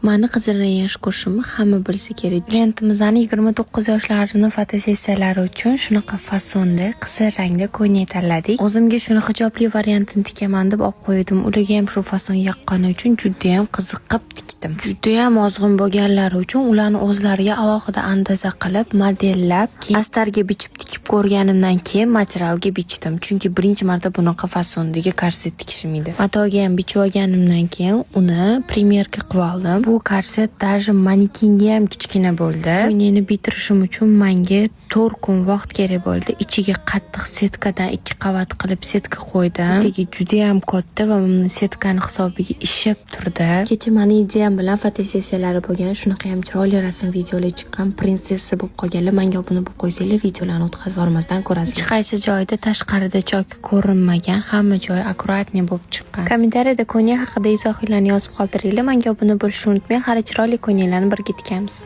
Mani qizilni yaxshi ko'rishimni hamma bilsa kerak. Klientimizni 29 yoshlarini fotosessiyalari uchun shunaqa fasonda, qizil rangda ko'ylak tanladik. O'zimga shuni hijobli variantini tikaman deb olib qo'ydim. Ularga ham shu fason yoqqani uchun judayam qiziqib tikdim. Judayam ozg'in bo'lganlari uchun ularni o'zlariga alohida andaza qilib, modellab, keyin astarga bichib tikib ko'rganimdan keyin materialga bichdim. Chunki birinchi marta bunaqa fasondagi korset tikishim edi. Matoga ham bichib olganimdan keyin uni примерка qilib oldim. Bu korset даже manekenga ham kichkina bo'ldi. Ko'ylakni bitirishim uchun menga 4 kun vaqt kerak bo'ldi. Ichiga qattiq setkadan ikki qavat qilib setka qo'ydim. Tegi judayam katta va buni setkani hisobiga ishib turdi. Kecha mani ideyam bilan fotosessiyalari bo'lgan, shunaqa ham chiroyli rasm, videolar chiqqan, prinsessa bo'lib qolganlar. Menga obuna bo'lib qo'ysanglar, videolarni o'tkazib yubormasdan ko'rasizlar. Hech qaysi joyida tashqarida choki ko'rinmagan, hamma joyi аккуратный bo'lib chiqqan. Kommentariyada ko'ylak haqida izohinglarni yozib qoldiringlar. Menga obuna bo'lishni unutmang. Hali chiroyli ko'ylaklarni birga tikamiz.